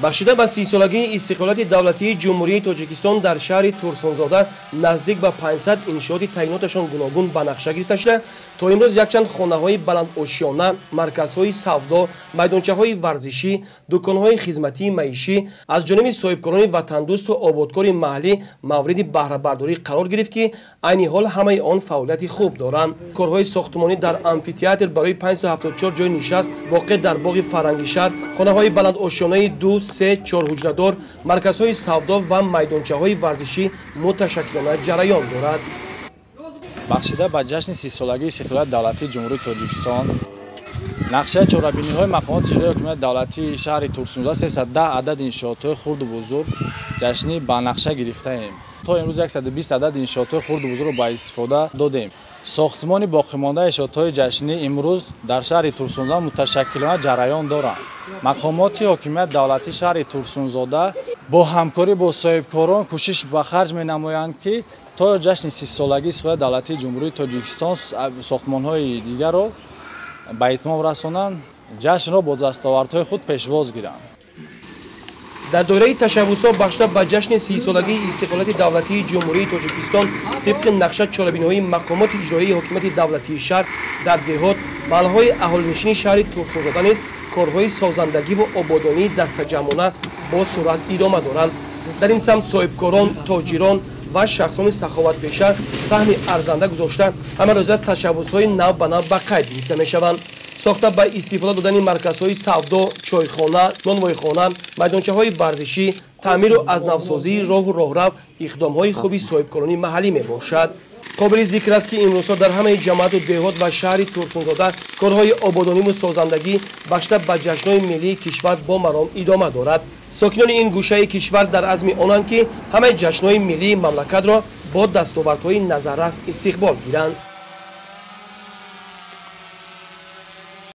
Бахшида ба 30-солагии истиқлолияти давлатии Ҷумҳурии Тоҷикистон дар шаҳри Турсунзода наздик ба 500 иншооти таъиноташон гуногун ба нақша гирифта шуда, то имрӯз якчанд хонаҳои баландошёна, марказҳои савдо, майдончаҳои варзишӣ, дуконҳои хизматии маишӣ аз ҷониби соҳибкорони ватандӯсту ободкори маҳаллӣ мавриди баҳрабардорӣ қарор гирифт, ки айни ҳол ҳамаи он фаъолияти хуб доранд. Корҳои сохтмонӣ дар амфитеатр барои 574 ҷои нишаст воқеъ дар боғи фарҳанги шаҳр, хонаҳои баландошёнаи 2, 3, 4 ҳуҷрадор, марказҳои савдо ва майдончаҳои варзишӣ муташаккилона ҷараён дорад. Бахшида ба ҷашни 30-солагии истиқлолияти давлатии Ҷумҳурии Тоҷикистон нақшаи чорабиниҳои мақомоти иҷроияи ҳокимияти давлатии шаҳри Турсунзода 310 адад иншоотҳои хурду бузург ҷашнӣ ба нақша гирифтаем. То имрӯз 120 адад иншоотҳои хурду бузургро ба истифода додем. Сохтмони боқимондаи иншоотҳои ҷашнӣ имрӯз дар шаҳри Турсунзода муташаккилона ҷараён доранд. Мақомоти ҳокимияти давлатии шаҳри Турсунзода бо ҳамкорӣ бо соҳибкорон кӯшиш ба харҷ менамоянд, ки то ҷашни 30-солагии истиқлолияти давлатии Ҷумҳурии Тоҷикистон сохтмонҳои дигарро ба итмом расонанд, ҷашнро бо дастовардҳои худ пешвоз гиранд. Дар доираи ташаббусҳо бахшида ба ҷашни 30-солагии истиқлолияти давлатии Ҷумҳурии Тоҷикистон тибқи нақша чорабиниҳои мақомоти иҷроияи ҳокимияти давлатии шаҳр дар деҳот, маҳаллаҳои аҳолинишини шаҳри Турсунзода низ корҳои созандагиву ободонии дастаҷамъона бо суръат идома доранд. Дар ин самт соҳибкорон, тоҷирон ва шахсони саховатпеша саҳми арзанда гузошта, ҳамарӯза ташаббусҳои нав ба нав ба қайд гирифта мешаванд. Сохта ба истифода додани марказҳои савдо, чойхона, нонвойхона, майдончаҳои варзишӣ, таъмиру аз навсозии роҳу роҳрав иқдомҳои хуби соҳибкорони маҳаллӣ мебошад. Қобили зикр аст, ки имрӯзҳо дар ҳамаи ҷамоату деҳот ва шаҳри Турсунзода корҳои ободониву созандагӣ бахшида ба ҷашнҳои миллии кишвар бо маром идома дорад. Сокинони ин гӯшаи кишвар дар азми онанд, ки ҳамаи ҷашнҳои миллии мамлакатро бо дастовардҳои назаррас истиқбол гиранд.